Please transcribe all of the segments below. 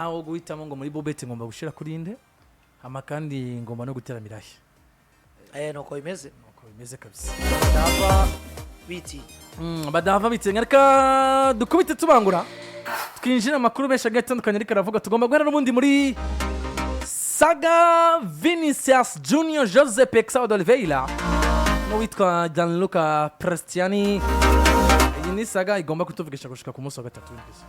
Aho guhitamo ngo muri bobete ngomba gushira kuri inde, hama kandi ngomba no gutera mirahi. Nuko bimeze. Nuko bimeze kabisa. Ndava bitinya. Badahava bitinya. Reka dukubite tubangura, twinjire amakuru menshi agiye atandukanye, ariko aravuga tugomba guhera n'ubundi muri saga Vinicius Junior, Jose Pexao de Oliveira n'uwitwa Gianluca Prestiani. Iyi ni saga igomba kutuvugisha gushika ku munsi wa gatatu w'indwiza.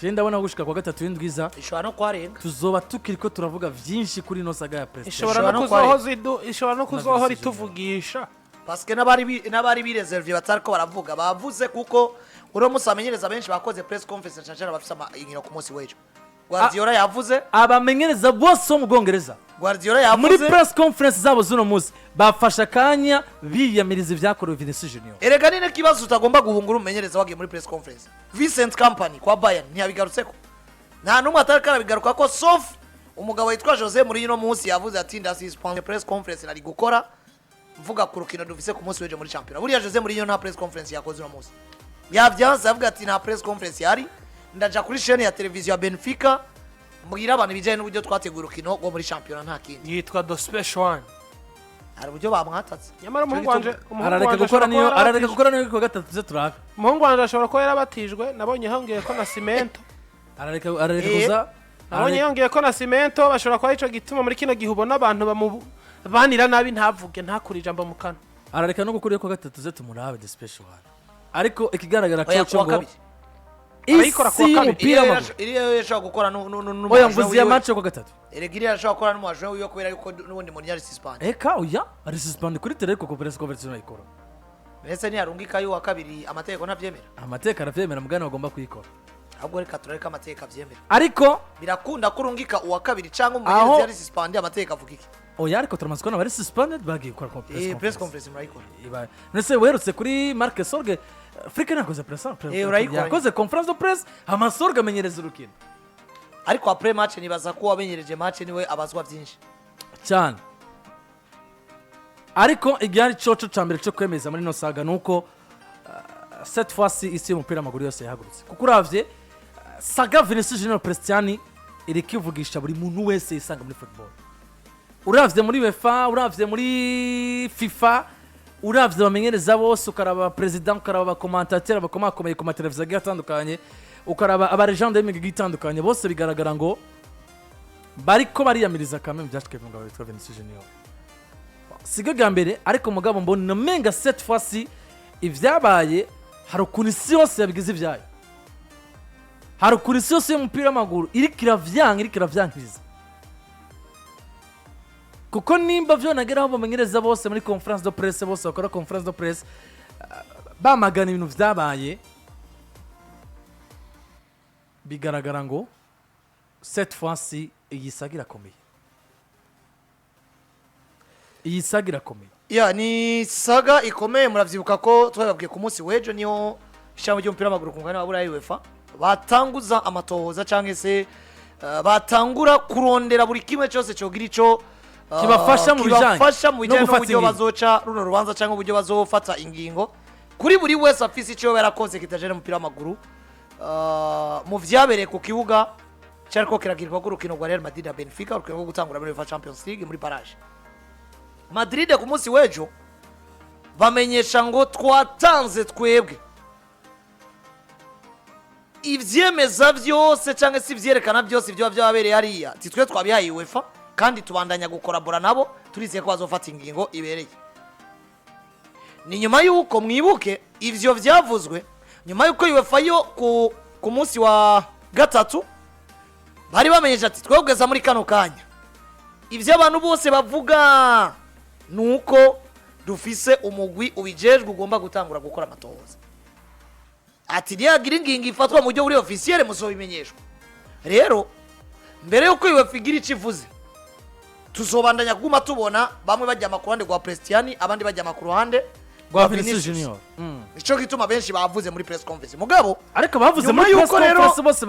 Je ndabona gushika ku wa gatatu w'indwiza Ishobora no kuharenga. tuzoba tukiriko turavuga vyinshi kuri ino saga ya Prestiani. Ishobora Ishobora no no kuharenga. kuzohoza ishobora no kuzohora Vinicius Junior. ituvugisha. Parce que n'abari bireserviye batariko baravuga bavuze, kuko uno munsi abamenyereza benshi bakoze press conference, cyane cyane abafise inkino ku munsi w'ejo. Guardiola yavuze. Abamenyereza bose bo mu Bwongereza Guardiola muri yavuze. press conference zabo z'uno munsi bafashe akanya biyamiriza ibyakorewe Vinicius Junior. Erega ni n'ikibazo utagomba guhungura umumenyereza wagiye muri press conference. Vincent Kompany kwa Bayern ntiyabigarutseko, nta n'umwe atari karabigaruka ko, sauf umugabo witwa Jose muri uno munsi yavuze ati: "Ndasuspend press conference nari gukora mvuga ku rukino dufise ku munsi w'ejo muri championnat." Buriya Jose Mourinho nta press conference yakoze uno munsi, yavyanse, avuga ati: "Nta press conference yari, ndaja kuri chaîne ya televiziyo ya Benfica mbwira abantu ibijyanye n'uburyo twateguye urukino rwo muri championnat, nta kindi." Yitwa the special one. Hari uburyo bamwatatse. Nyamara umuhungu wanje, umuhungu Arareka wanje gukora ashobora niyo kuba arareka yarabatijwe. gukora niyo ku wa gatatu tuze turabe. Umuhungu wanje ashobora kuba yarabatijwe, nabonye hongeye ko Nascimento. Arareka kuza. Nabonye yongeye ko Nascimento, bashobora kuba arico gituma muri kino gihe ubona abantu bamubanira nabi, ntavuge, ntakure ijambo mu kanwa. Arareka no gukora iyo ku wa gatatu tuze tumurabe, the special one. Ariko ikigaragara Oya, cyo kuwa ngo kabiri. Arayikora isi kuwa kabiri. y'umupira w'amaguru. Iriya yo yashobora gukora Oya, n'umu mvuze iya match yo ku wa gatatu. Erega iriya yashobora gukora n'umu adjoint wiwe, kubera yuko n'ubundi Mourinho ari suspend. Eka oya, ari suspend kuri tele, ariko press conference nayikora. Ndetse ntiyarungika y'uwa kabiri, amategeko ntabyemera. Amateka aravyemera, mugani bagomba kuyikora. Ahubwo reka turareke, amategeko abyemera. Ariko Birakunda ko urungika uwa kabiri cyangwa umumenyereza yari suspend? Amategeko avuga iki? Oya, ariko turamaze kubona abari suspended bagiye gukora press Press conference. Conference murayikora. Nese werutse kuri Marc Sorge, Flick yakoze press Urayikora. yakoze conference de presse, hama Sorge amenyereza urukino. Ariko après match nibaza ko uwamenyereje match niwe abazwa byinshi. Cyane, ariko igihari coco ca mbere cyo kwemeza muri ino saga ni uko cette fois ci isi y'umupira w'amaguru yose yahagurutse, kuko uravye saga Vinicius Junior Prestiani iriko ivugisha buri muntu wese yisanga muri football. Uravye muri UEFA, uravye muri FIFA, uravye abamenyereza bose, ukaraba perezida, ukaraba aba commentateurs bakomakomeye ku mateleviziyo agiye atandukanye, ukaraba aba légendes y'imigwi itandukanye, bose bigaragara ngo bariko bariyamiriza kamwe mu byashikiye ku mugabo witwa Vinicius Junior. Sibwo bwa mbere, ariko mugabo mbona umenga cette fois ci ibyabaye hari ukuntu isi yose yabigize ibyayo, hari ukuntu isi yose y'umupira w'amaguru iriko iravyanga, iriko iravyankiriza, kuko nimba vyonageraho bamenyereza bose muri conference de presse, bose bakora conference de presse bamagana ibintu vyabaye, bigaragara ngo cette fois ci iyi saga irakomeye, iyi saga irakomeye. Ya, ni saga ikomeye. Muravyibuka ko twababwiye ku munsi w'ejo, niho ishami ry'umupira w'amaguru ku mugabane wa Burayi, UEFA, batanguza amatohoza cyangwa se batangura kurondera buri kimwe cyose cyogira ico Kibafasha mu bijanye kibafasha mu no bijanye gufata n'uburyo ingingo. bazoca runo rubanza cyangwa uburyo bazofata ingingo kuri buri wese afise icyo yarakoze kitajanye n'umupira w'amaguru mu vyabereye ku kibuga cyariko kiragirwa urukino rwa Real Madrid na Benfica, urukino rwo gutangura muri UEFA Champions League muri barrage. Madrid ku munsi w'ejo bamenyesha ngo twatanze twebwe ivyemeza byose cyangwa se ivyerekana byose ibyo byabereye hariya, ati twe twabihaye UEFA kandi tubandanya gukorabora nabo, turizeye ko bazofata ingingo ibereye. Ni nyuma y'uko, mwibuke, ivyo vyavuzwe nyuma y'uko UEFA yo ku munsi wa gatatu bari bamenyesha ati twebwe kugeza muri kano kanya ibyo abantu bose bavuga ni uko dufise umugwi ubijejwe ugomba gutangura gukora amatohoza, ati niyagira ingingo ifatwa mu buryo buri officiel muzobimenyeshwa. Rero mbere y'uko UEFA igira icyo ivuze, tuzobandanya kuguma tubona bamwe bajyama ku ruhande rwa Prestiani, abandi bajyama ku ruhande rwa Vinicius Vinicius. Junior. Nico gituma benshi bavuze muri press conference, mugabo Ariko bavuze nyuma muri press y'uko rero- conference bose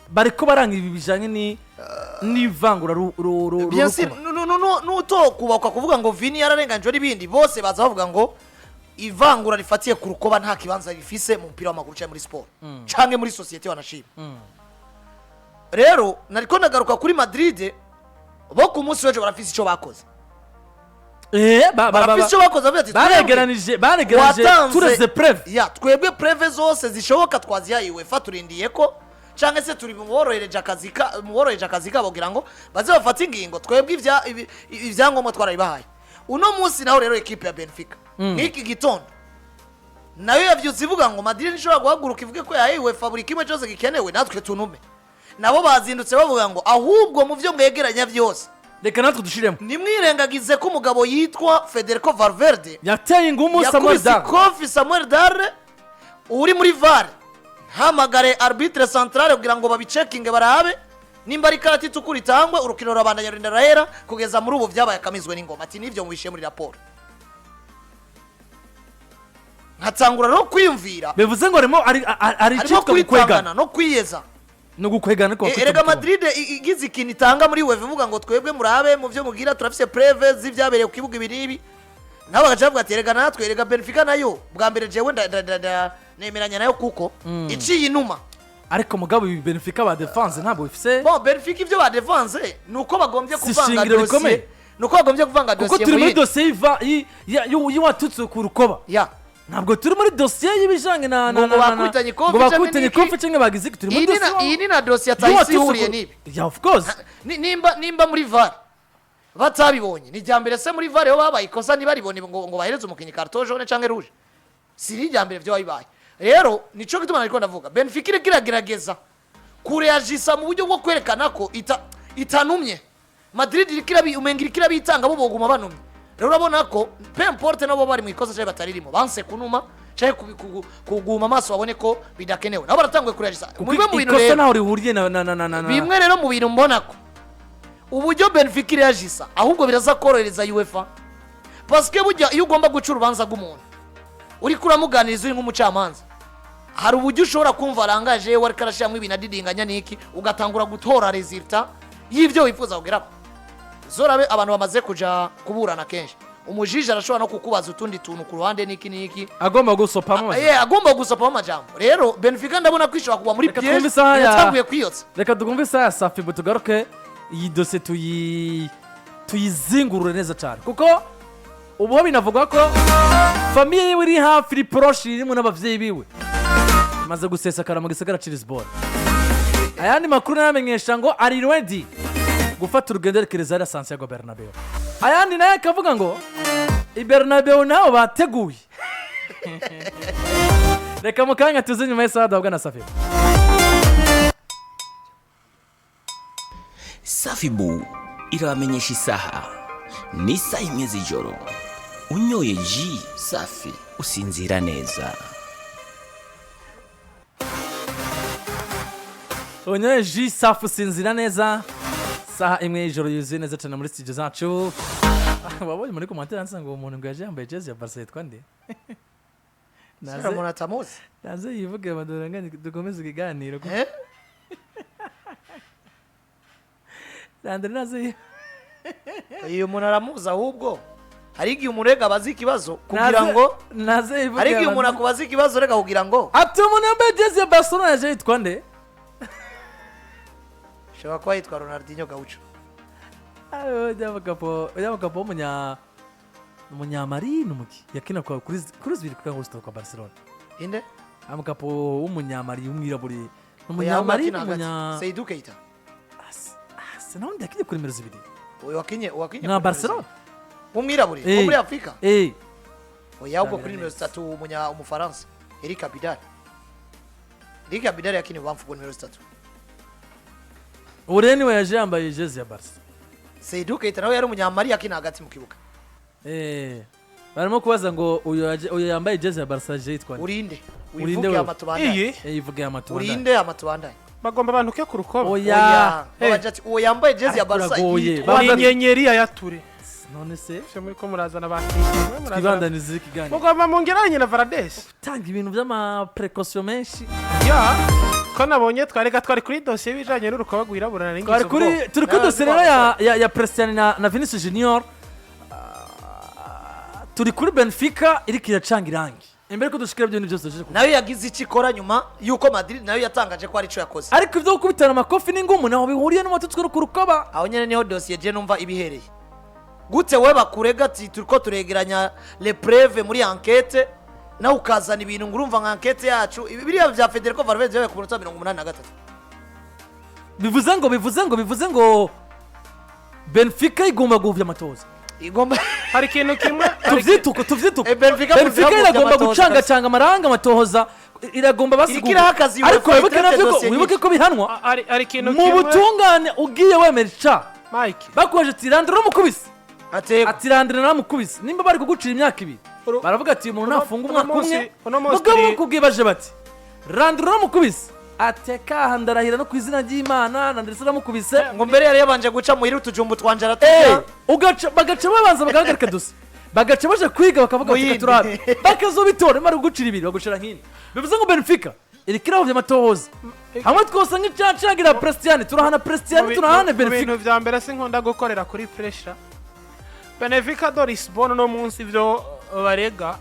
bariko baranga ibi bijanye ni n'ivangura Bien sûr, rukuba. Nutokubakwa kuvuga ngo Vini yararenganijwe n'ibindi, bose baza bavuga ngo Ivangura rifatiye ku rukoba nta kibanza rifise mu mupira w'amaguru cyangwa muri siporo canke muri société wanashima. Rero nariko ndagaruka kuri Madrid, bo ku munsi w'ejo barafise ico bakoze. Barafise ico bakoze, bavuga ati: "Twebwe Baregeranije tureze preuves." Ya, twebwe preuves zose zishoboka twazihaye UEFA, turindiye ko cyangwa se turi muborohereje akazi kabo kugira ngo baze bafate ingingo. Twebwe ibyangombwa twarabibahaye. Uno munsi naho rero ekipe ya Benfica nk'iki gitondo nayo yavyutse ivuga ngo Madrid ntishobora guhaguruka ivuge ko yahaye UEFA buri kimwe cyose gikenewe, natwe tunume. Nabo bazindutse bavuga ngo ahubwo mu byo mwegeranya byose, reka natwe dushiremo, nimwirengagize ko umugabo yitwa Federico Valverde yateye ingumu Samuel yakubise Dare. Ikofi Samuel Dare uri muri VAR, hamagare arbitre centrale kugira ngo babicekinge barabe nimba ari karati itukura itangwe. Urukino rurabandanya, rurinda rurahera. Kugeza muri ubu byabaye akamizwe n'ingoma, ati nibyo mubishiye muri raporo. Nkatangura rero kwiyumvira. Bivuze ngo harimo ari harimo icyitwa gukwegana kwitangana no kwiyeza. No gukwegana ariko Erega Madrid igize ikintu itanga muri UEFA ivuga ngo twebwe murabe mu byo mugira turafise preuves z'ibyabereye ku kibuga ibi n'ibi, nabo bagaca bavuga ati erega natwe, erega Benfica nayo bwa mbere jewe nemeranya nayo kuko iciye inuma. Ariko mugabo ibi Benfica ba défense ntabwo bifise. Bon, Benfica ibyo badefanse ni uko bagombye Si kuvanga ishingiro dosiye, rikomeye. ni uko bagombye kuvanga Kuko dosiye turi mu muri yindi. dosiye y'iva y'uwatutse ku rukoba. Ntabwo turi muri dosiye y'ibijanye na Ngo bakubitanye ikofi ngo canke bakubitanye n'iki? ikofi canke bagize iki. Turi muri Iyi ni dosiye iyi ni na dosiye atahise y'uwatutse ihuriye n'ibi. Ya, of course. Nimba muri VAR batabibonye, ni irya mbere se muri VAR yo babaye ikosa ntibaribone ngo bahereze umukinnyi carton jaune canke rouge? Si irya mbere byo bibaye. Rero nico gituma nariko ndavuga Benfica iriko iragerageza kureyagisa mu buryo bwo kwerekana ko itanumye. Madrid iriko umenga iriko irabitanga, bo boguma banumye. Rero urabona ko peu importe nabo bari mu ikosa canke bataririmo, banse kunuma canke kuguma amaso babone ko bidakenewe, nabo baratanguye kureyagisa. Kuko Bimwe mu bintu ikosa rero ntaho rihuriye na bimwe rero mu bintu mbona ko uburyo Benfica ireyagisa ahubwo biraza korohereza UEFA, parce que burya iyo ugomba guca urubanza rw'umuntu uriko uramuganiriza uri nk'umucamanza, hari uburyo ushobora kumva arangaje we ariko arashyiramo ibintu adidinganya n'iki, ugatangura gutora résultat y'ibyo wifuza kugeraho. Zorabe abantu bamaze kuja kuburana kenshi, umujiji arashobora no kukubaza utundi tuntu ku ruhande n'iki n'iki. Agomba gusopamo. Agomba gusopamo amajambo. Rero Benfica ndabona ko ishobora kugwa muri Reka piège, twumve isaha iratanguye kwiyotsa. Reka twumve isaha ya Safibu, tugaruke iyi dosiye tuyizingurure neza cyane, kuko ubu binavugwa ko famille yiwe iri hafi, iri proche, irimo n'abavyeyi biwe, imaze gusesakara mu gisagara ci Lisbonne. Ayandi makuru nayamenyesha ngo ari ready gufata urugendo yerekereza hariya Santiago Bernabeu. Ayandi nayo akavuga ngo i Bernabeu nabo bateguye. Reka mu kanya tuze nyuma y'isaha duhabwa na Safibu. Safibu irabamenyesha isaha ni isaha 1 z'ijoro. Unyoye ji safi usinzira neza. Unyoye ji safi usinzira neza. Saha 1 y'ijoro yuzuye neza cyane muri studio zacu. Wabonye muri commentaire handitse ngo uwo muntu ngo yaje yambaye jezi ya Barca yitwa nde? Naze Umuntu atamuzi. Naze yivuge madoranganye dukomeze ikiganiro. Eh? Landre naze Uyu muntu aramuzi, ahubwo hari igihe umurega abaza ikibazo kugira ngo naze yivuge. Hari igihe umuntu akubaza ikibazo reka kugira ngo Ati umuntu yambaye jezi ya Barcelona yaje yitwa nde? Ashobora kuba yitwa Ronaldinho Gaucho. Ayo, ujya mukapo umunyamari numuki yakina kwa kuri zibiri kuri ngo kwa Barcelona. Inde? Amukapo w'umunyamari w'umwirabure, umunyamari n'umunya Seydou Keita. Sinawundi yakinye kuri nimero 2. Uyu wakinye Nka kuri Barcelona. W'umwirabure wo muri Afurika. Oya, ahubwo kuri nimero 3 umufaransa Eric Abidal. Eric Abidal yakinye ibubamfu ku nimero 3. Ubu rero niwe yaje yambaye jezi ya Barca. Seydou Keita nawe yari umunyamari yakina hagati mu kibuga. Barimo kubaza ngo uyu yambaye jezi ya Barca yaje yitwa nde? Urinde? Urinde Wivuge wewe. amatubandanye. Iyi. Yivuge amatunda. Urinde amatubandanye? Bagomba abantu ke ku rukoba. Oya. Babaje ati uwo yambaye jezi ya Ariko Barca uragoye. yitwa Ni inyenyeri ya Yature. None se Ivyo muri ko murazana ba twibandanize ikiganiro. Mugomba mungeranye na Varades. Tanga ibintu by'ama précautions menshi. Ya ko nabonye twareka twari kuri dosiye y'ibijanye n'urukoba rwirabura, nari ngize Twari kuri ubwoba. turi kuri Na- dosiye rero ya Prestianni na Vinicius Junior. Turi kuri Benfica iriko iracanga irangi imbere ko dushikira ibyo bintu byose dushije kuvuga. Nayo yagize icyo ikora nyuma y'uko Madrid nayo yatangaje ko ari icyo yakoze. Ariko ibyo gukubitana amakofi n'ingumu naho bihuriye n'umututsi ku rukoba. Aho nyine niho dosiye je numva ibihereye. Gute we bakurega ati turiko turegeranya les preuves muri enquête, nawe ukazana ibintu ngo urumva nka enquête yacu? Ibi biriya bya Federico Valverde byabaye ku munota wa 83. Bivuze ngo Benfica igomba guhuvya amatoza. Igomba. Hari ikintu kimwe Tuvyituko, tuvyituko. Benfica Benfica guhuvya iragomba amatohoza. Gucangacanga amaranga amatohoza iragomba basi. Iriko iraha akazi Ariko UEFA, wibuke itraite navyo ko dosiye wibuke nyinshi. ko bihanwa Hari ikintu mu kimwe butungane. Ugiye wemera ica Mike, bakubaje ati "Randre uramukubise?" Atego. Ati "Randre naramukubise." Nimba bari kugucira imyaka 2, baravuga ati "Uyu muntu nafunga uno umwaka umwe." Uno munsi Mugabo bakubwiye baje bati "Randre uramukubise?" Ateka ndarahira no ku izina ry'Imana, Randre aramukubise. Ngo mbere yari yabanje guca muhira utujumbu twanje araturya. Ugaca bagaca babanza bagahagarika dosiye, bagaca baje kwiga, bakavuga bati Mu "Reka turabe." Bakazobitora bari kugucira 2, bagucira nk'ine. Bivuze ngo Benfica iriko irahovya amatohoza hamwe twose nk'icacagira Prestiani, turahana Prestiani, turahana mu Benfica. bintu vya mbere sinkunda gukorera kuri pressure. Benfica de Lisbonne no munsi ivyo barega,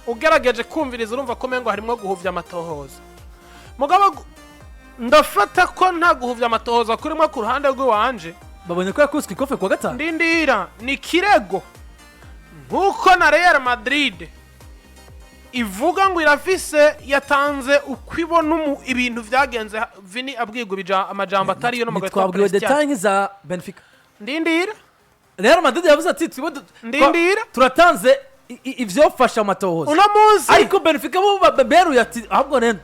ugerageje kumviriza urumva ko umengo harimwo guhuvya amatohoza. Mugabo ndafata ko nta guhuvya amatohoza kurimo ku ruhande rw'iwanje. Babonye ko yakubiswe ikofe kuwa gatanu. Ndindira, ni kirego nk'uko na Real Madrid ivuga ngo irafise yatanze uko ibona ibintu vyagenze. Vini abwirwa amajambo atariyo n'umugabo witwa Ntitwabwiwe Prestiani. détails nk'iza Benfica. Ndindira. Real Madrid yavuze ati "Twibo Ndindira. turatanze ivyofasha amatohoza." Uno munsi Ariko Benfica bo beruye ati "Ahubwo rero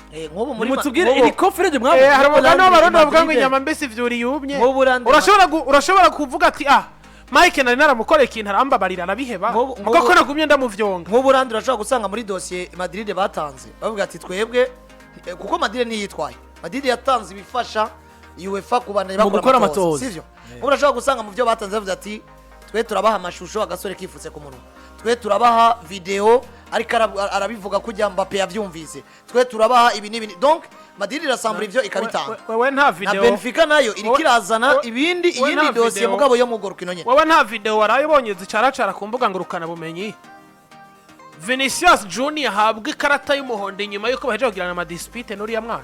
Nk'ubu muri nimutubwire nk'ubu- iri kofe rero mwabonye." Hari umugani w'Abarundi bavuga ngo Madrid- inyama mbisi ivyura yumye. Nk'ubu Urashobora kuvuga ati "Ah, Mike nari naramukoreye ikintu arambabarira arabiheba," muga ko nagumye ndamuvyonga. Nk'ubu randi urashobora gusanga muri dosiye Madrid batanze bavuga ati twebwe, kuko Madrid ntiyitwaye, Madrid yatanze ibifasha UEFA kubandanya Mu bakora gukora amatohoza, amatohoza. Sivyo? Nk'ubu urashobora gusanga mu byo batanze bavuga ati "Twe turabaha amashusho agasore kifutse ku munwa, twe turabaha video ariko arabivuga kujya Mbappe yavyumvise, twe turabaha ibi n'ibi." Donc Madrid irasambura ivyo ikabitanga. Wewe nta Na video Benfica nayo iriko irazana ibindi, Wewe iyindi nta dosiye, video. mugabo yo mu urwo rukino nyene. Wowe nta video waraye ubonye zicaracara ku mbuga ngurukana bumenyi, Vinicius Junior ahabwa ikarata y'umuhondo inyuma y'uko bahejeje kugirana amadispute n'uriya mwana?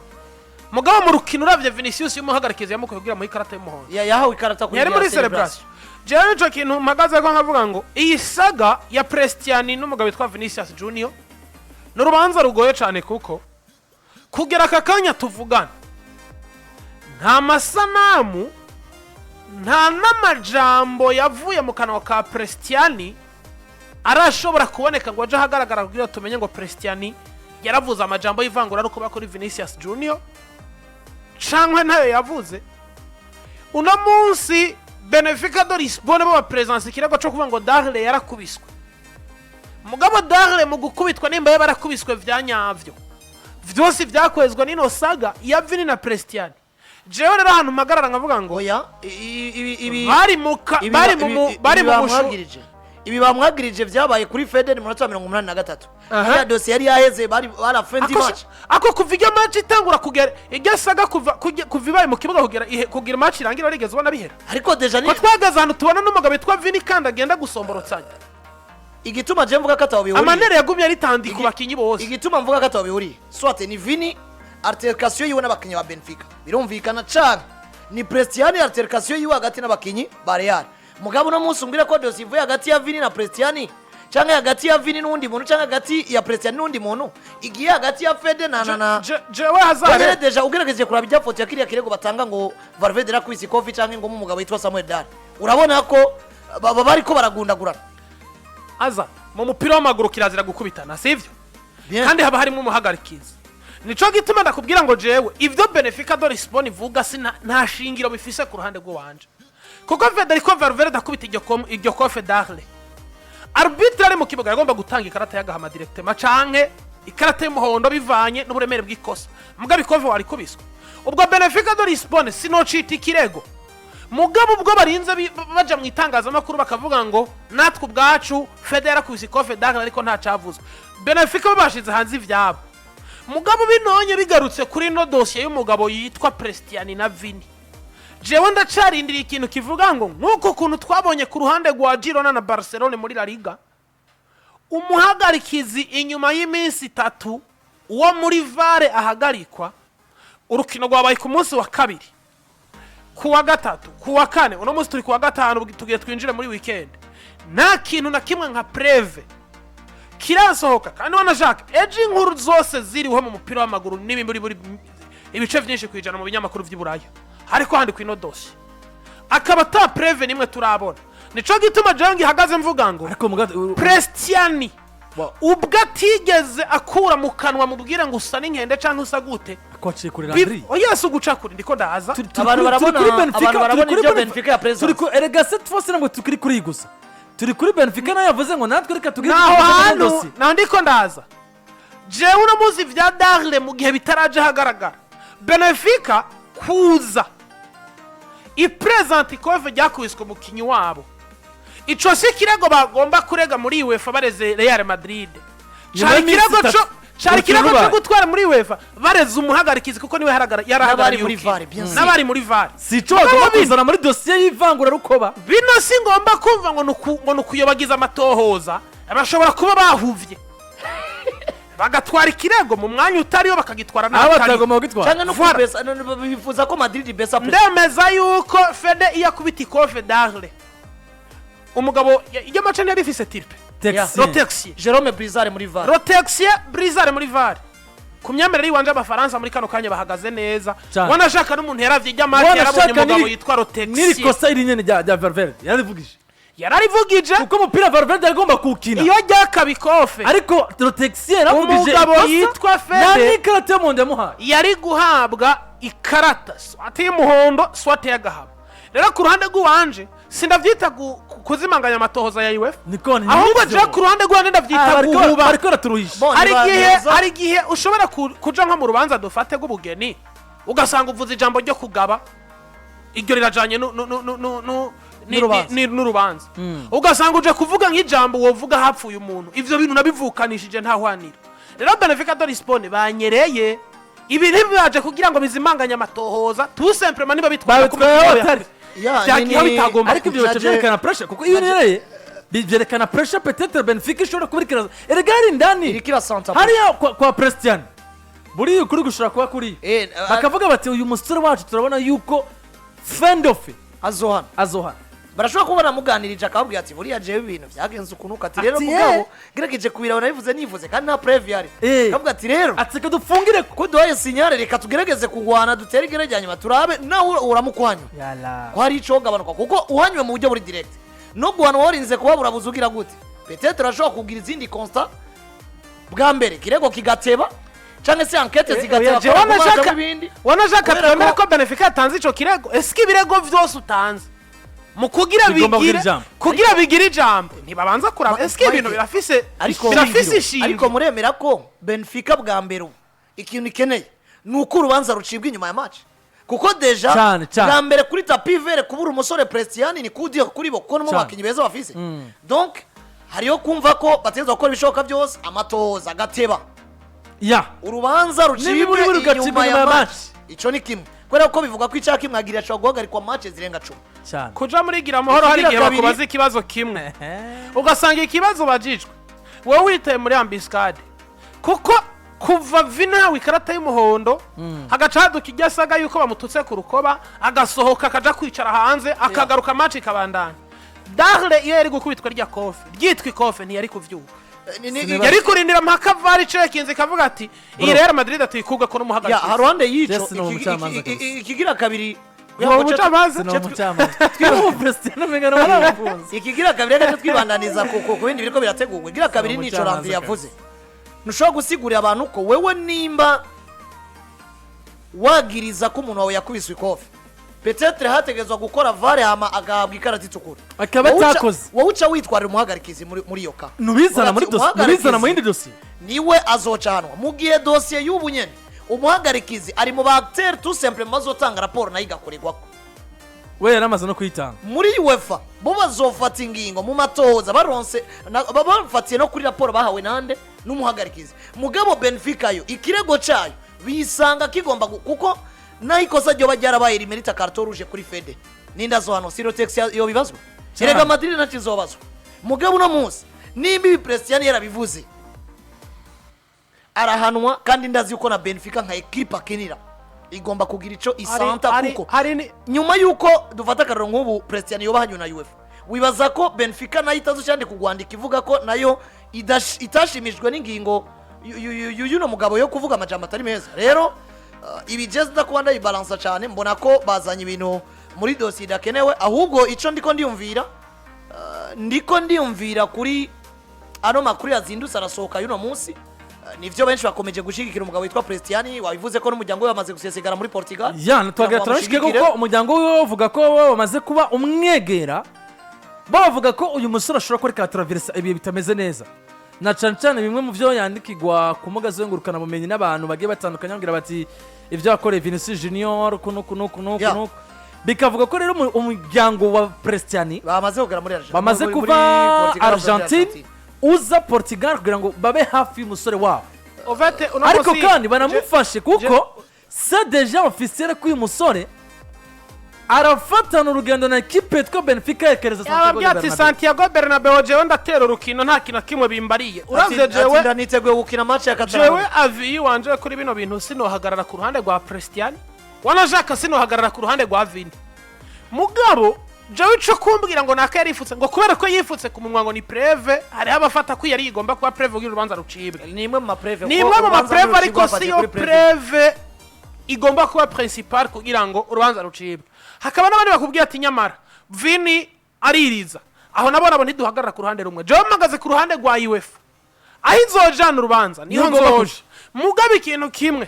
Mugabo mu rukino uravye Vinicius y'umuhagarikizi yamukuye kugira muhe ikarata y'umuhondo. Yahawe ikarata kuri Yari iriya muri celebration. Jewe nico kintu mpagaze ko nkavuga ngo iyi saga ya Prestiani n'umugabo witwa Vinicius Junior ni urubanza rugoye cyane, kuko kugera aka kanya tuvugana nta masanamu, nta n'amajambo yavuye mu kanwa ka Prestiani arashobora kuboneka ngo aje ahagaragara kugira tumenye ngo Prestiani yaravuze amajambo y'ivangura ari kuba kuri Vinicius Junior cankwe ntayo yavuze. Uno munsi Benfica de Lisbonne bo bapresanse ikirego cyo kuvuga ngo Darle yarakubiswe. Mugabo Darle mu gukubitwa, nimba yaba yarakubiswe vya nyavyo, vyose vyakwezwa n'ino saga ya Vini na Prestiani. Jewe rero ahantu mpagarara nkavuga ngo Oya, ibi bari mu bari mu bari ibi mu bushu ibi bamwagirije byabaye kuri Fede mu munota wa 83. Iriya dosiye yari yaheze, bari barafendi match. Ako kuva iryo match itangura kugera iryo saga, kuva ibaye mu kibuga kugera kugira match irangira, warigeze ubona bihera? Ariko déjà ni Ko twageze ahantu tubona n'umugabo witwa Vini kandi agenda gusomborotsanya. Igituma je mvuga ko ataho bihuriye, Amanere yagumye ari tandi ku bakinyi bose. Igituma mvuga ko ataho bihuriye, soit ni Vini altercation yiwe n'abakinyi ba Benfica, birumvikana cane, ni Prestiani altercation yiwe hagati n'abakinyi ba Real. Mugabo uno munsi umbwira ko dosiye ivuye hagati ya Vini na Prestiani, canke hagati ya Vini n'uwundi muntu, canke hagati ya Prestiani n'uwundi muntu, igiye hagati ya Fede na Jewe Wengere. Hazare Déjà ugerageje kuraba ibya foto ya kiriya kirego batanga ngo Valverde yarakubise ikofi canke ngo umugabo witwa Samuel Dare, urabona ko baba bariko baragundagurana. Aza mu mupira w'amaguru kirazira gukubitana, sivyo? Bien. Kandi haba harimo umuhagarikizi. Nico gituma ndakubwira ngo jewe ivyo Benfica de Lisbonne ivuga sina nta shingiro bifise ku ruhande rw'iwanje, kuko Federico Valverde akubita iryo kofe Darle, arbitre ari mu kibuga yagomba gutanga ikarata y'agahama directement canke ikarata y'umuhondo bivanye n'uburemere bw'ikosa. Mugabo ikofe warikubiswe. Ubwo Benfica de Lisbonne sinocita ikirego. Mugabo ubwo barinze baja mu itangazamakuru bakavuga ngo natwe ubwacu Fede yarakubise ikofe Darle, ariko nta cavuzwe, Benfica bo bashize hanze ivyabo. Mugabo binonye bigarutse kuri ino dosiye y'umugabo yitwa Prestiani na Vini, jewe ndacarindiriye ikintu kivuga ngo nk'uko kuntu twabonye ku ruhande rwa Girona na Barcelone muri La Liga. Umuhagarikizi inyuma y'iminsi 3 uwo muri VAR ahagarikwa. Urukino rwabaye ku munsi wa kabiri, ku wa gatatu, ku wa kane, uno munsi turi ku wa gatanu, tugiye twinjire muri weekend, nta kintu na kimwe nka preuve kirasohoka. Kandi wanashaka ejo inkuru zose ziriho mu mupira w'amaguru n'ibindi buri ibice byinshi ku ijana mu binyamakuru by'i Buraya hariko handikwa ino dosiye, akaba ata preuve nimwe turabona. Nico gituma jewe ngihagaze mvuga ngo Ariko Prestiani ubwo atigeze akura mu kanwa mubwire ngo usa n'inkende cyangwa usa gute. Ko waciye kuri Landry. Oya, si uguca kure, ndiko ndaza. Abantu Turi kuri Benfica, abantu barabona turi kuri ibyo Benfica ya presence. Turi ku, erega cette fois ntabwo tukiri kuri iyi gusa, turi kuri Benfica nayo yavuze ngo natwe reka tugire Naho icyo tuvuga muri hantu dosiye. Naho ndiko ndaza jewe. Uno muzi vya Darle mu gihe bitaraje hagaragara, Benfica kuza ipresent ikofe ryakubiswe umukinyi wabo, ico si ikirego bagomba kurega muri UEFA bareze Real Madrid. Nyuma Cari y'iminsi ikirego 3, co cari urukino ikirego cyo rubaye. gutwara muri UEFA bareze umuhagarikizi, kuko niwe yarahagarariye N'abari muri urukino. VAR, bien sûr. N'abari muri VAR. Si ico bagomba Mugabo kuzana muri dosiye y'ivangurarukoba. Bino si ngomba kumva ngo ngo ni ukuyobagiza amatohoza. Bashobora kuba bahuvye bagatwara ikirego mu mwanya utariwo, bakagitwara Aho n'ahatariho. batagomba kugitwara. Cyangwa no Voilà. kubesa bifuza ko Madrid besa. Ndemeza yuko Fede iyo akubita ikofe Darle, umugabo iryo mace ntiyari ifise tirpe. Texier. Rotexier. Jerome Brizard muri VAR. Rotexier Brizard muri VAR, ku myemerere y'iwanje abafaransa muri kano kanya bahagaze neza. Cyane. Wanashaka n'umuntu yaravye ijya match yarabonye Wanashaka umugabo yitwa n'iri Rotexier. kosa iri nyene rya Valverde yararivugije. Yararivugije. Kuko umupira Valverde yagomba kuwukina. Iyo ryakaba ikofe, Ariko Rotexier yaravugije umugabo ikosa, yitwa nta Fede n'ikarata y'umuhondo yamuhaye. Yari guhabwa ikarata soit y'umuhondo, soit y'agahama. Rero ku ruhande rw'uwanje sindavyita kuzimanganya amatohoza ya UEFA, Niko ni ahubwo nivyo. je ku ruhande rw'uwanje ndavyita guhuba. Bariko baraturuhisha. Bon, Hari igihe ntibaneza. hari igihe ushobora kuja nko mu rubanza dufate rw'ubugeni, ugasanga uvuze ijambo ryo kugaba, iryo rirajanye N'urubanza. n'urubanza, ugasanga uje kuvuga nk'ijambo wovuga hapfuye umuntu. Ivyo bintu nabivukanishije ntahwanira. Rero Benfica de Lisbonne banyereye ibi ntibibaje kugira ngo bizimanganye amatohoza, tout simplement niba bitwara Babitwaye aho batari. Ya, byagiyeho bitagomba. Ariko ibyo bice byerekana pressure, kuko iyo unereye byerekana pressure peut-être Benfica ishobora kuba iriko erega hari indani. Iriko irasanta. Hariya kwa Prestian buriya ukuri gushobora kuba kuri bakavuga bati uyu musore wacu turabona yuko fendofe azohana. Azohana. Barashobora kuba baramuganirije akababwira ati buriya jewe ibintu byagenze ukuntu, ati rero Ati, mugabo ngerageje kubiraba nabivuze nivuze kandi nta preuve yari. Akavuga ati rero ati reka dufungire ko duhaye signal, reka tugerageze kurwana, dutere igere rya nyuma turabe nawe uramukwanywa yala ko hari icogabanuka, kuko uhanywe mu buryo buri direct no guhana warinze kuba burabuze ugira gute, peut-être urashobora kugira izindi constat bwa mbere kirego kigateba cyangwa se enquête zigateba Jewe kubera ko ibindi wanashaka Kubera twemere ko Benfica yatanze ico kirego. Ese ibirego vyose utanze mu kugira Bigomba kugira bigire ijambo. Kugira bigire ijambo, ntibabanza kuraba ese ibintu Mike, birafise ariko birafise ishingiro? Ariko muremera ko Benfica bwa mbere ubu ikintu ikeneye ni uko urubanza rucibwa inyuma ya match, kuko déjà Cyane, cyane. bwa mbere kuri tapis vert kubura umusore Prestiani ni kudiyo kuri bo, kuko no mu Cyane. bakinnyi beza bafise. Donc hariyo kumva ko bategerezwa gukora ibishoboka byose amatohoza agateba, ya urubanza rucibwe N'imiburi rugacibwa inyuma inyuma ya ya match. match. Ico ni kimwe, kubera ko bivuga ko icyaha kimwagira ashobora guhagarikwa match zirenga 10. Cyane. Kuja muri gira amahoro, hari Ikigira igihe kabiri. bakubaza ikibazo kimwe, ugasanga ikibazo bajijwe wowe witaye muri embuscade, kuko kuva Vina yawe ikarata y'umuhondo, hagaca haduka ijya asaga yuko bamututse ku rukoba, agasohoka akaja kwicara hanze, akagaruka match ikabandanya. Darle iyo yari gukubitwa rya kofe ryitwa ikofe ntiyari kuvyuka. Yari kurindira mpaka VAR icekinze ikavuga ati iyi Real Madrid atikuga ko Ya, n'umuhagarikizi. haruhande y'ico Jesse ni umucamanza kabisa. ikigira kabiri. Ni umucamanza? Ni umucamanza twebwe Prestian umenga naramufunze. Ikigira kabiri, reka twibandaniza ku bindi biriko birategurwa. Ikigira kabiri nico umucamanza Landry kabisa. yavuze: ntushobora gusigurira abantu ko wewe nimba wagiriza ko umuntu wawe yakubiswe ikofe, peut-être hategerezwa gukora VAR hama agahabwa ikarata itukura, Akaba atakoze. Wowe uca witwarira umuhagarikizi muri iyo ka Nubizana muri Uvuga ati, dosiye, nubizana mu umuhagarikizi yindi dosiye. Niwe azocanwa, mu gihe dosiye y'ubu nyene umuhagarikizi ari mu ba acteur tout simplement bazotanga raporo nayo igakorerwako. We yaramaze no kuyitanga. Muri UEFA bo bazofata ingingo mu matohoza baronse bafatiye no kuri raporo bahawe nande n'umuhagarikizi. Mugabo Benfica yo ikirego cayo bisanga kigomba kuko naho ikosa ryoba ryarabaye rimerita carton rouge kuri Fede, ninda zo hano Sirotex yo bibazwa. Cyane. Erega Madrid ntacyo izobazwa. Mugabo uno munsi Nimba ibi Prestianni yarabivuze, arahanwa, kandi ndazi yuko na Benfica nka ekipa akinira igomba kugira ico isanta, kuko hari ni nyuma yuko dufata akarero nk'ubu Prestianni yoba hanywe na UEFA, wibaza ko Benfica nayo itazocyandika urwandiko ivuga ko nayo itashimishijwe n'ingingo y'uno mugabo yo kuvuga amajambo atari meza? Rero ibi jezi kuba ndayibalansa cyane, mbona ko bazanye ibintu muri dosiye idakenewe. Ahubwo icyo ndiko ndiyumvira kuri ano makuru yazindutse arasohoka y'uno munsi, nivyo benshi bakomeje gushigikira umugabo witwa Prestianni. Wabivuze ko n'umuryango we wamaze gusesekara muri Portugal Ya, kugira twagira ngo turabishike, bamushigikire. kuko umuryango wiwe bavuga ko bo bamaze kuba umwegera, bavuga ko uyu musore ashobora kuba ariko arataraveresa ibihe bitameze neza, na cane cane bimwe mu byo yandikirwa ku mbuga zengurukanabumenyi n'abantu bagiye batandukanye, bambwira bati ibyo yakoreye Vinicius Junior kuno kuno kuno kuno. Bikavuga ko rero umuryango wa Prestianni bamaze kugera muri Argentine, bamaze muri kuva Portugal, muri Argentine uza Portugal kugira ngo babe hafi y'umusore wabo. Ovete uno Ariko munsi kandi banamufashe, kuko c'est déjà officiel ko uyu musore arafatana urugendo na ekipe yitwa Benfica yekereza Santiago de Yababwiye ati Bernabeu. Santiago Bernabeu, jewe ndatera urukino, nta kintu na kimwe bimbariye. Uravye Ati jewe ndaniteguye gukina match ya jewe Catalonia. avis wanje kuri bino bintu, sinohagarara ku ruhande rwa Prestianni, wanashaka sinohagarara ku ruhande rwa Vini. Mugabo jewe ico kumbwira ngo naka yarifutse, ngo kubera ko yifutse ku munwa ngo ni preuve, hariho abafata ko yari igomba kuba preuve kugira urubanza rucibwe. Ni imwe mu ma preuve. Ni imwe mu ma preuve, ariko siyo preuve igomba kuba principal kugira ngo urubanza rucibwe. Hakaba n'abandi bakubwira ati nyamara Vini aririza. Aho nabo nabo ntiduhagarara ku ruhande rumwe. Jewe mpagaze ku ruhande rwa UEFA, aho izojana urubanza niho Niho ugomba. nzoja. Mugabo ikintu kimwe,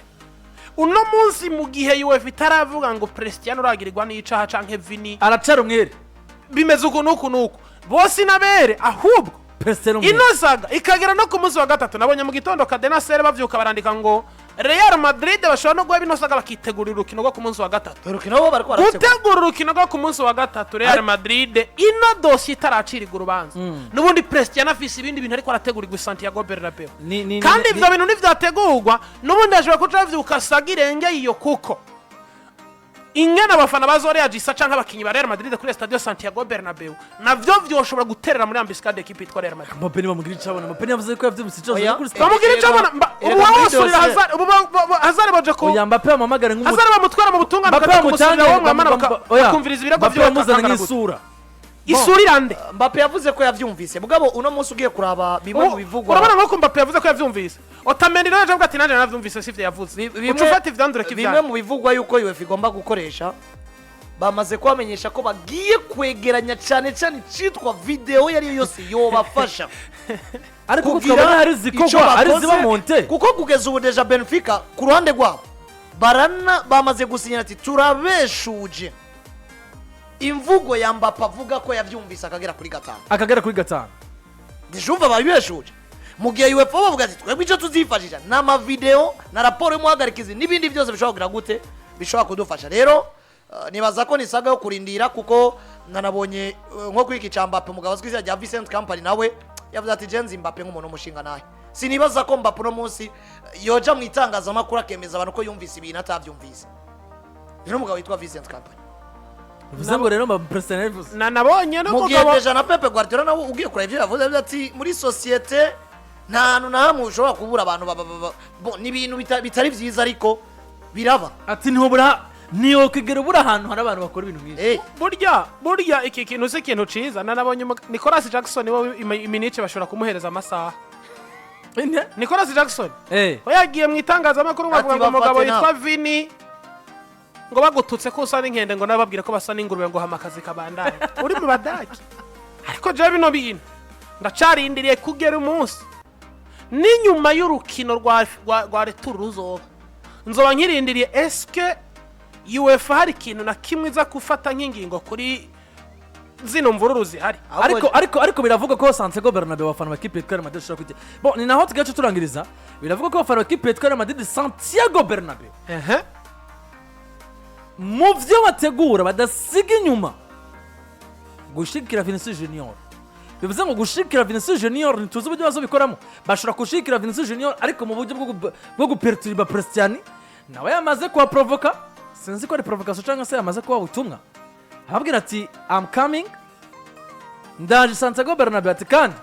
uno munsi mu gihe UEFA itaravuga ngo Prestianni uragirirwa n'icaha canke Vini Aracara umwere. bimeze uku n'uku n'uku, bose inabere. Ahubwo Prestianni umwere. Ino saga ikagera no ku munsi wa gatatu. Nabonye mu gitondo Cadena SER bavyuka barandika ngo Real Madrid bashobora no guha bino saga bakitegurira urukino rwo ku munsi wa gatatu. Urukino bo bariko barategura. Gutegura urukino rwo ku munsi wa gatatu, Real Madrid ino dosiye itaracirirwa urubanza, n'ubundi Prestianni afise ibindi bintu ariko arategurirwa i Santiago Bernabeu. Kandi ivyo bintu ntivyategurwa, n'ubundi ashobora kuca bavyuka saga irengeye iyo, kuko ingene abafana bazoreagisa canke abakinyi ba Real Madrid kuri Estadio Santiago Bernabeu navyo vyoshobora guterera muri embuscade ekipe yitwa Real Madrid. Mbappe nibamugira icyo abona. Mbappe yavuze ko yavyumvise ico Oya. kuri stade. Bamugira icyo abona ubu Erega muri wasurira dosiye- Hazard, ubu Hazard baje ku Oya, Mbappe bamamagare nk'umu Hazard bamutwara mu butungane, Mbappe bakaja kumusurira, bamutange wowe mwamana oya. bakumviriza ibirego Mbappe vyiwe bamuzane bakangana gute. nk'isura. Isura irande? Mbappe yavuze ko yavyumvise, mugabo uno munsi ugiye kuraba bimwe mu bivugwa, Urabona nko Mbappe yavuze ko yavyumvise, Otamendi nawe avuga ati nanjye naravyumvise, sivyo yavuze. Uca ufata ivyandure bimwe k'ivyandure. mu bivugwa yuko UEFA igomba gukoresha, bamaze kubamenyesha ko bagiye kwegeranya cyane cyane icitwa video iyo ari yo yose yobafasha Ariko uko kugira twabona hari ico zikorwa, hari bakoze, ziba monte. Kuko kugeza ubu déjà Benfica ku ruhande rwabo barana bamaze gusinyira ati turabeshuje imvugo ya Mbappe avuga ko yavyumvise akagera kuri gatanu. Akagera kuri gatanu. Ndijumva babibeshuje, mu gihe UEFA bavuga ati twebwe icyo tuzifashisha ni amavideo na raporo y'umuhagarikizi n'ibindi byose bishobora kugira gute, bishobora kudufasha. Rero nibaza ko ni saga yo kurindira, kuko nanabonye nko kuri iki cya Mbappe, umugabo azwi izina rya Vincent Kompany nawe yavuze ati jenzi Mbappe nk'umuntu w'umushinga nawe sinibaza ko Mbappe uno munsi yoja mu itangazamakuru akemeza abantu ko yumvise ibintu atabyumvise. Rero umugabo witwa Vincent Kompany Bivuze ngo rero Mbappe, Prestianni yabivuze. Na nabonye mu gihe n'umugabo déjà na Pepe Guardiola nawe ugiye kureba ibyo yavuze, yavuze ati muri sosiyete nta hantu na hamwe ushobora kubura abantu ni ibintu bitari byiza ariko biraba. Ati ntibura, ntiyokwigera ubura ahantu hari abantu bakora ibintu nk'ibi. Burya iki kintu si ikintu ciza. Nanabonye Nicolas Jackson we iminice bashobora kumuhereza amasaha. Ine? Nicolas Jackson we yagiye mu itangazamakuru Ati bavuga ngo umugabo bafate yitwa nawe. Vini ngo bagututse ko usa n'inkende, ngo nabo babwire ko basa n'ingurube, ngo hama akazi kabandanye uri mu Badage. Ariko jewe bino bintu ndacarindiriye kugera umunsi n'inyuma y'urukino rwa retour ruzoba, nzoba nkirindiriye eske UEFA hari ikintu na kimwe iza gufata nk'ingingo kuri zino mvururu zihari. Ariko biravuga ko Santiago Bernabeu abafana ba kipe yitwa Real Madrid bashobora kujya. Bon, ni naho tugace turangiriza. Biravuga ko abafana ba kipe yitwa Real Madrid Santiago Bernabeu mu byo bategura badasiga inyuma gushigikira Vinicius Junior. Bivuze ngo gushigikira Vinicius Junior, ntituzi uburyo bazobikoramo. Bashobora gushigikira Vinicius Junior ariko mu buryo bwo guperturba Prestianni, nawe yamaze kubaprovoka. Sinzi ko ari provocation cyangwa se yamaze kubaha ubutumwa ababwira ati I'm coming, ndaje Santiago Bernabeu, ati kandi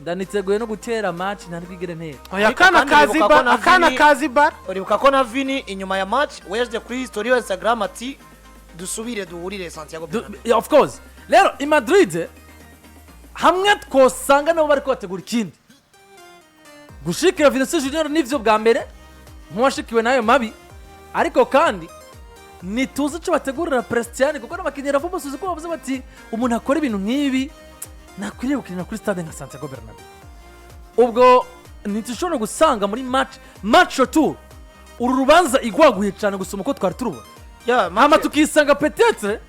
Ndaniteguye no gutera match ntari bwigere ntera. Oya, Ariko akana kandi kazi uribuka ko ba na akana kazi bara. Uribuka ko na Vini inyuma ya match we yaje kuri story ya Instagram ati: "Dusubire duhurire Santiago Bernabeu." Yeah, of course. Rero i Madrid hamwe twosanga nabo bariko bategura ikindi gushikira Vinicius Junior, nivyo bwa mbere nk'uwashikiwe n'ayo mabi, ariko kandi ntituzi icyo bategurira Prestianni, kuko n'abakinnyi ravuga bose ko bavuze bati umuntu akora ibintu nk'ibi ntakwiriye gukinira kuri stade nka Santiago Bernabeu. Ubwo ntitushobora gusanga muri match retour uru rubanza igwaguye cyane gusoma uko twari turubona, Yeah, hama tukisanga peut-être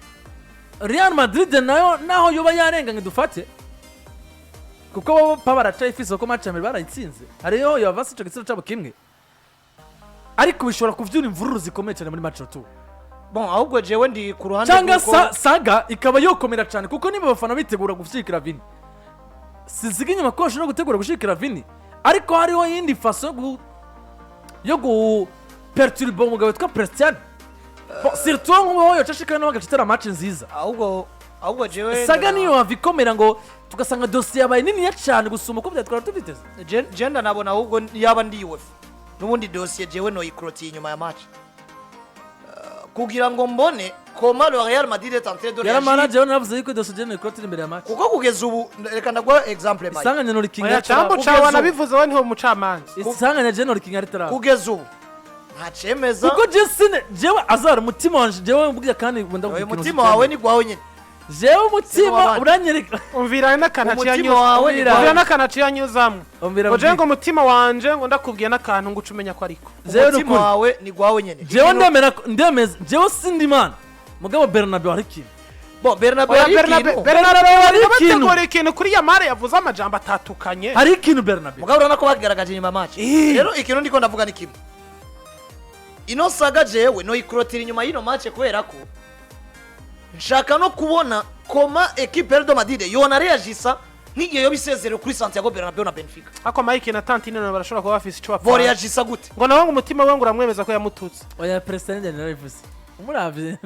Real Madrid nayo naho yoba yarenganye dufate, kuko bo pa baracayifise, kuko match ya mbere barayitsinze, hariyo yavasi ico gitsina cabo kimwe, ariko bishobora kuvyura imvururu zikomeye cyane muri match retour. Bon, ahubwo jewe ndi ku ruhande cyangwa rw'uko- saga ikaba yokomera cyane, kuko niba abafana bitegura gushigikira Vini, siziga inyuma ko bashobora gutegura gushigikira Vini, ariko hariho yindi façon yo guperturba umugabo witwa Prestianni. Bon, surtout nk'uwo yoca ashika nawe agacitera match nziza. Ahubwo jewe Saga niyo wava ikomera ngo tugasanga dosiye yabaye niniya cyane gusumba uko byatwara tubyiteze. Je ndanabona ahubwo yaba ndi UEFA, n'ubundi dosiye jewe noyikorotiye inyuma ya match kugira ngo mbone comment le Real Madrid est en train de réagir. Yaramara jewe naravuze yuko dosiye jewe noyikorotiye imbere ya match. Kuko kugeza ubu, reka ndaguha exemple Mike. Isanganya norikinga. Oya, cyambo Kugeza cawe ubu. wanabivuze, we ntiwo mucamanza. Isanganya jewe norikinga ritaraba. Kugeza ubu nta cemeza. Kuko je sine jewe azara umutima wanje jewe mbwira kandi ndakubwira Oya, ikintu umutima uzi. wawe ni gwawe nyine. Jewe umutima w'abandi. uranyereka. Umvira n'akantu aciye Umutima anyuza. wawe ni Umvira. Umvira n'akantu aciye anyuzamwo. Umvira. Ngo jewe Mbwira. ngo umutima wanje, ngo ndakubwiye n'akantu ngo uce umenya ko ariko Jewe Umutima nukuri. wawe ni gwawe nyine. Jewe ndemera ndemeza, jewe sindi Imana, mugabo Bernabeu hari ikintu. Bon, Bernabeu Oya, hari Bernabe ikintu. Bernabeu Hari ikintu. bategura ikintu kuri Yamare yavuze amajambo atatukanye. Hari ikintu Bernabeu. Mugabo urabona ko bagaragaje inyuma ya match. Rero ikintu ndiko ndavuga ni kimwe: ino saga jewe noyikurotira inyuma y'ino match, kubera ko nshaka no kubona comment équipe de Madrid yona reagisa nk'igihe yo bisezerewe kuri Santiago Bernabeu na Benfica. Ariko Mike na Tantine nabo barashobora kuba bafise ico bapfa. Boreagisa gute? Ngo nawe ngo umutima we ngo uramwemeza ko yamututse. Oya, Prestianni narabivuze umuravye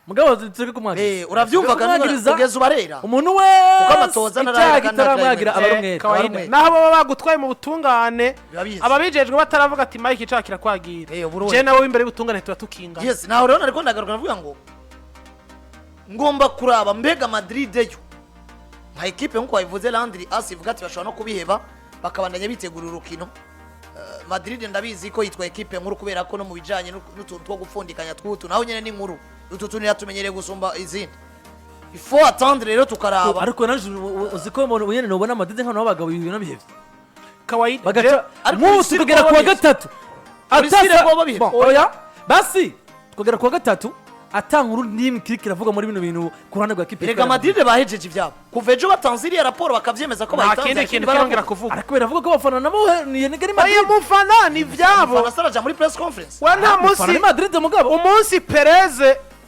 mugabo tureke kumwagiriza. Uravyumva kandi Kumwagiriza. kugeza ubarera Umuntu Kuko wese amatoza icyaha ntarareka kitaramwagira aba ari ntarareka. umwere. Kawaida. Abarumwe. Naho baba bagutwaye mu butungane, Biba bizi. ababijejwe bataravuga ati Mike icyaha kirakwagira, Uburundi. je nawe imbere y'ubutungane tuba tukingana. Yes, naho rero nariko ndagaruka navuga ngo ngomba kuraba mbega Madrid yo nka ekipe, nkuko wabivuze Landry, asi ivuga ati bashobora no kubiheba bakabandanya bitegura urukino. Madrid ndabizi ko yitwa ekipe nkuru kubera ko no mu bijanye n'utuntu two gupfundikanya tw'utu naho nyene ni nkuru, utu tuntu yatumenyereye gusumba izindi. Il faut attendre rero tukaraba. Ariko naje uzi ko umuntu nyene nubona Madrid nk'abantu b'abagabo ibi bintu bihevye Kawaida. bagaca Ariko nk'ubu Uri tukagera kuwa babihevye. gatatu Uri sire kuba babihevye. Bon, oya basi tukagera kuwa gatatu ata nkuru n'imwe kiriko iravuga muri bino bintu ku ruhande rwa kipe. Erega Madrid bahejeje ivyabo kuva ejo batanze iriya raporo bakavyemeza ko Nta bayitanze. kindi kintu kirongera kuvuga. Ariko biravuga ko abafana nabo ni ni Oya, Madrid. mufana ni ivyabo. Mufana araja muri press conference. We nta Mufana ni munsi Madrid mugabo. Umunsi Perez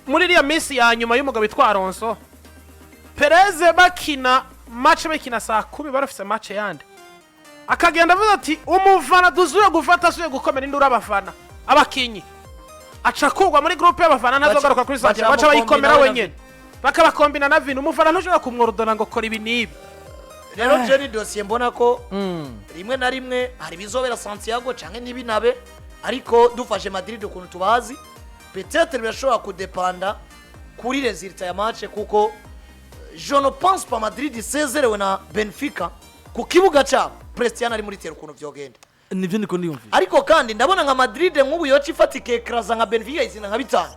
muri iriya minsi ya nyuma y'umugabo witwa Alonso Perez bakina match, bakina saa 10 barafise match yandi, akagenda avuga ati umufana dusuye gufata asuye gukomera induru abafana abakinyi, aca kugwa muri groupe y'abafana, ntazogaruka kuri Santiago, baca baca bayikomera bamukombina we na wenyene, bakabakombina na Vini. Umufana ntushobora kumworodona ngo kora ibi n'ibi. Rero je ni dosiye mbona ko rimwe na rimwe hari ibizobera Santiago canke ntibinabe, ariko dufashe Madrid ukuntu tubazi, peut-être birashobora kudepanda kuri résultat ya match, kuko je ne pense pas Madrid isezerewe na Benfica ku kibuga cyabo Prestianni ari muri terrain ukuntu vyogenda. Nivyo niko ndiyumvira. Ariko kandi ndabona nka Madrid nk'ubu yoca ifata ikekaraza nka Benfica izina nka bitanu,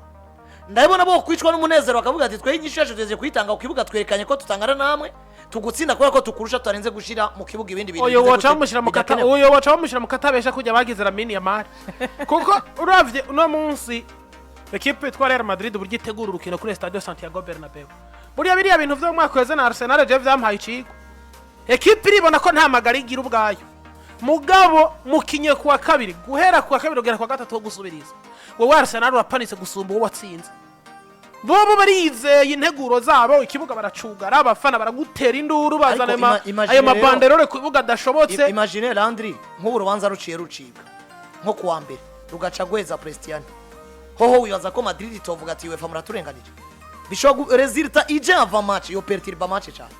ndabona bo kwicwa n'umunezero bakavuga ati twe inyishu yacu tugeze kuyitanga ku kibuga, twerekanye ko tutangana namwe, tugutsinda kubera ko tukurusha tutarenze gushira mu kibuga ibindi bintu Uyo bimeze woca gute, bamushyira mu kata bidakenewe. Uyo woca bamushyira mu katabesha kujya bagize Lamine Yamal, kuko uravye uno munsi ekipe yitwa Real Madrid uburyo itegura urukino kuri Estadio Santiago Bernabeu, buriya biriya bintu vyo mu mwaka uheze na Arsenal je vyampaye icigwa. Ekipe iribona ko nta magara igira ubwayo, mugabo mukinye kuwa kabiri, guhera kuwa kabiri kugera kuwa gatatu wo gusubiriza, wowe Arsenal urapanitse gusumba uwo watsinze. Bobo barizeye integuro zabo, ikibuga baracugara, abafana baragutera induru, bazana Ariko imagine ayo rero- mabanderore ku bibuga adashobotse. Imagine Landry, nk'ubu urubanza ruciye rucibwa nko kuwa mbere rugaca gweza Prestianni, hoho wibaza ko Madrid itovuga ati UEFA muraturenganije? Bishobora résultat ije avant match yo perturba match cyane.